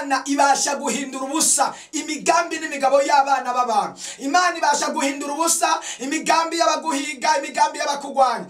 Imana ibasha guhindura ubusa imigambi n'imigabo y'abana b'abantu. Imana ibasha guhindura ubusa imigambi y'abaguhiga, imigambi y'abakugwanya.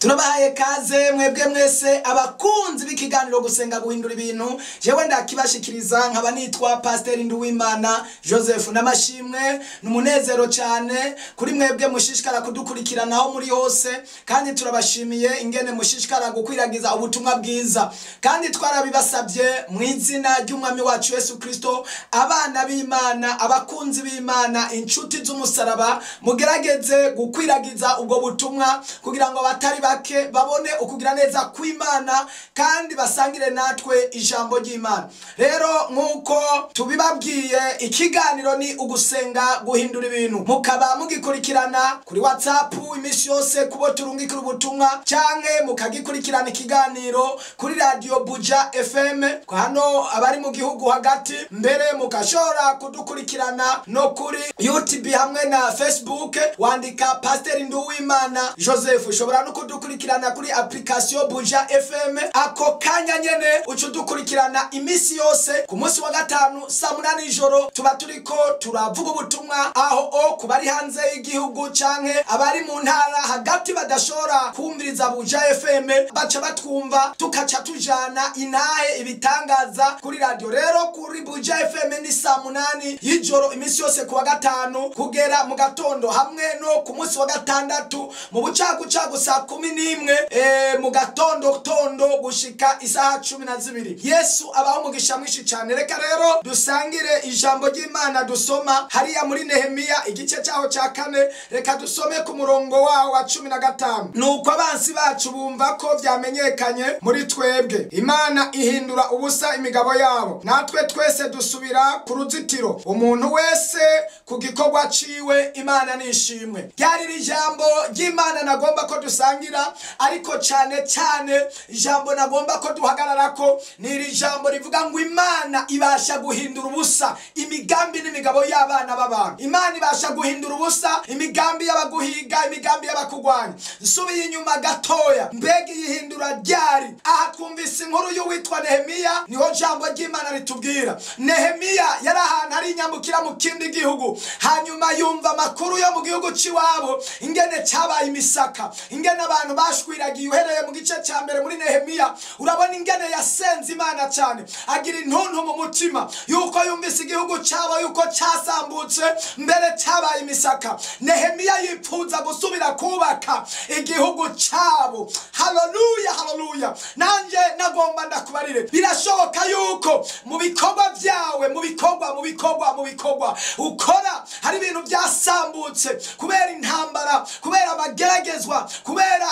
Turabahaye kaze mwebwe mwese abakunzi b'ikiganiro gusenga guhindura ibintu. Jewe ndakibashikiriza nkaba nitwa Pasteur Nduwimana Joseph. N'amashimwe n'umunezero cyane kuri mwebwe mushishikara kudukurikirana aho muri hose, kandi turabashimiye ingene mushishikara gukwiragiza ubutumwa bwiza. Kandi twarabibasabye mu izina ry'Umwami wacu Yesu Kristo, abana b'Imana, abakunzi b'Imana, inshuti z'umusaraba, mugerageze gukwiragiza ubwo butumwa kugira ngo abatari bake babone ukugira neza kw'Imana kandi basangire natwe ijambo ry'Imana. Rero nkuko tubibabwiye, ikiganiro ni ugusenga guhindura ibintu. Mukaba mugikurikirana kuri WhatsApp imisi yose kubo turungikira ubutumwa, canke mukagikurikirana ikiganiro kuri Radio Buja FM hano abari mu gihugu hagati, mbere mukashobora kudukurikirana no kuri YouTube hamwe na Facebook, wandika Pasteur Nduwimana Joseph. Ushobora no kudukurikirana kuri application Buja FM ako kanya nyene ucudukurikirana imisi yose. Ku munsi wa gatanu saa 8 ijoro tuba turiko turavuga ubutumwa, aho o kubari hanze y'igihugu canke abari mu ntara hagati badashobora kumviriza Buja FM baca batwumva, tukaca tujana intahe ibitangaza kuri radio. Rero kuri Buja FM ni saa 8 y'ijoro imisi yose ku wa gatanu kugera mu gatondo, hamwe no ku munsi wa gatandatu mu bucagucagu saa 11 mu gatondo tondo gushika isaha 12. Yesu abaho umugisha mwinshi cyane. Reka rero dusangire ijambo ry'Imana dusoma hariya muri Nehemiya igice cyaho cya 4. Reka dusome ku murongo wawo wa 15. Nuko abansi bacu bumva ko vyamenyekanye muri twebwe, Imana ihindura ubusa imigabo yabo, natwe twese dusubira ku ruzitiro, umuntu wese ku gikorwa ciwe. Imana nishimwe. Ryari ijambo ry'Imana nagomba ko dusangira, ariko cyane cyane ijambo nagomba ko duhagararako ni iri jambo rivuga ngo Imana ibasha guhindura ubusa imigambi n'imigabo y'abana b'abantu. Imana ibasha guhindura ubusa imigambi y'abaguhiga, imigambi y'abakugwanya. Nsubiye inyuma gatoya, mbega yihindura ryari? Aha twumvise inkuru y'uwitwa Nehemiya, niho jambo ry'Imana ritubwira. Nehemiya yari ahantu ari inyambukira mu kindi gihugu, hanyuma yumva amakuru yo mu gihugu c'iwabo ingene cyabaye imisaka, ingene abantu bashwiragiye. Uhereye mu gice cya mbere muri Nehemiya urabona ingene yasenze Imana cyane, agira intuntu mu mutima yuko yumvise igihugu cyabo yuko cyasambutse, mbere cyabaye imisaka. Nehemiya yipfuza gusubira kubaka igihugu cyabo. Haleluya, haleluya. Nanje nagomba ndakubarire, birashoboka yuko mu bikorwa byawe, mu bikorwa mu bikorwa mu bikorwa ukora, hari ibintu byasambutse kubera intambara, kubera abageragezwa, kubera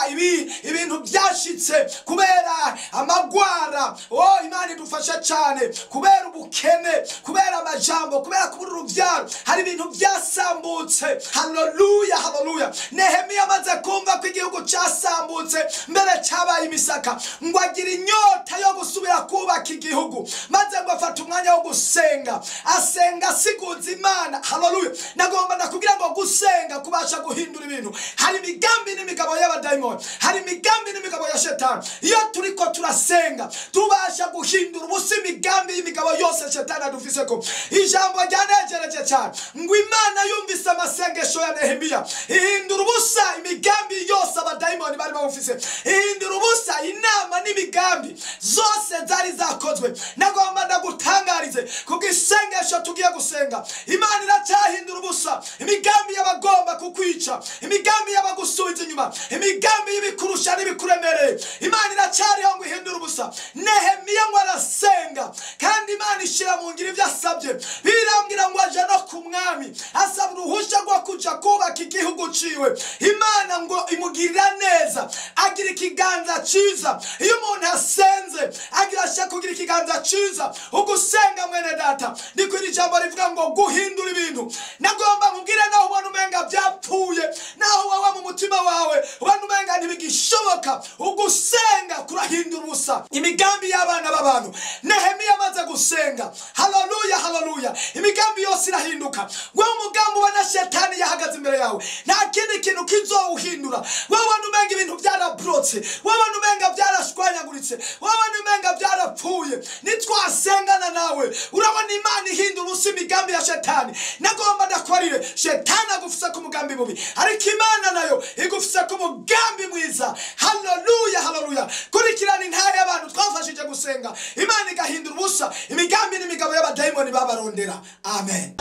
ibintu byashitse, kubera amagwara. Oh, Imana idufasha cyane, kubera ubukene, kubera amajambo, kubera kubura urubyaro, hari ibintu byasambutse. Haleluya, haleluya. Nehemiya amaze kumva ko igihugu cyasambutse mbere cyabaye imisaka, ngo agira inyota yo gusubira kubaka igihugu, maze ngo afata umwanya wo gusenga, asenga asiguza Imana. Haleluya. Nagomba ndakubwira ngo gusenga kubasha guhindura ibintu. Hari imigambi n'imigabo y'abadayimoni, hari imigambi n'imigabo ya shetani. Iyo turiko turasenga tubasha guhindura ubusa imigambi y'imigabo yose shetani adufiseko. Ijambo ryanejereje cyane ngo Imana yumvise amasengesho ya Nehemiya, ihindura ubusa imigambi yose abadayimoni bari bamufise, ihindura ubusa inama n'imigambi zose zari zakozwe. Nagomba ndagutangarize kubw'isengesho tugiye gusenga, Imana iracyahindura ubusa imigambi y'abagomba kukwica, imigambi y'abagusubiza inyuma, imigambi y'ibikurusha n'ibikuremereye. Imana iracyariho ngo ihindure ubusa. Nehemiya ngo arasenga, kandi Imana ishira mu ngiro ibyo asabye. Birambwira ngo aje no ku mwami asaba uruhushya rwo kuja kubaka igihugu ciwe. Imana ngo imugirira neza, agira ikiganza ciza. Iyo umuntu asenze agira ashaka kugira ikiganza ciza. Ugusenga mwene data, niko iri jambo rivuga ngo guhindura ibintu. Nagomba nkubwire, naho ubona umenga byapfuye, naho wowe mu mutima wawe ubona umenga ntibigishoboka, ugusenga kurahindura ubusa imigambi y'abana b'abantu. Nehemiya amaze gusenga, haleluya, haleluya, imigambi yose irahinduka. Wewe umugambi ubona shetani yahagaze imbere yawe, nta kindi kintu kizowuhindura. Wewe ubona umenga ibintu byara byaratobotse, wabona umenga byarashwanyaguritse, wabona umenga byarapfuye, nitwasengana nawe urabona Imana ihindura ubusa imigambi ya shetani. Nagomba ndakwarire, shetani agufise ku mugambi mubi, ariko Imana nayo igufise ku mugambi mwiza. Haleluya, haleluya. Kurikirana intare y'abantu twafashije gusenga, Imana igahindura ubusa imigambi n'imigabo y'abadayimoni babarondera. Amen.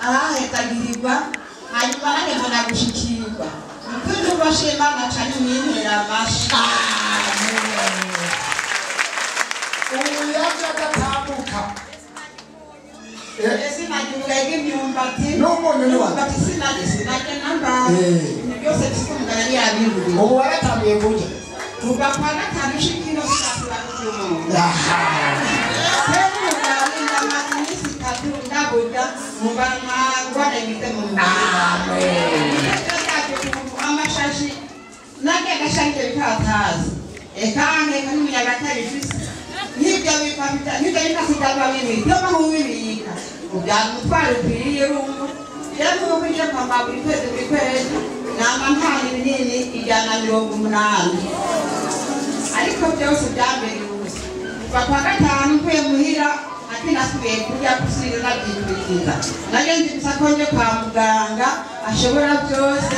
Arahetagirirwa hanyuma nanjye mbona gushikirwa Imana cyane mwintera amashi. Ubu agatambuka sinajya imyumbati n'umunyu ni wa sinajya namba ibintu byose bisumugana yabiburiye. Ubu waratangiye kurya kuva kwa gatanu ushikino sinasubira kurya umuntu. Amashashi nange gashange bikatazi ekange n'umuyaga atabifise n'ibyo bipapita n'ibyo bikasigarwa bibiri byo bahubibika ubyamutwara ukwiriye rumva rero nk'uko ngiye kwambara buri kwezi buri kwezi namba ntanga ibinini 180, ariko byose byambereye ubusa. Kuva kwa gatanu mvuye muhira ati nasubiye kurya gusubira nabyikurikiza nanjye nzi gusa ko nje kwa muganga ashobora byose.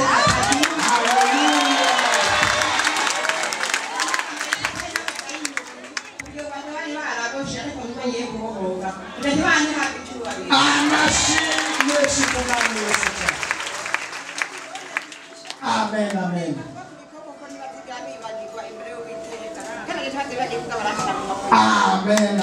Amen, amen. Amen,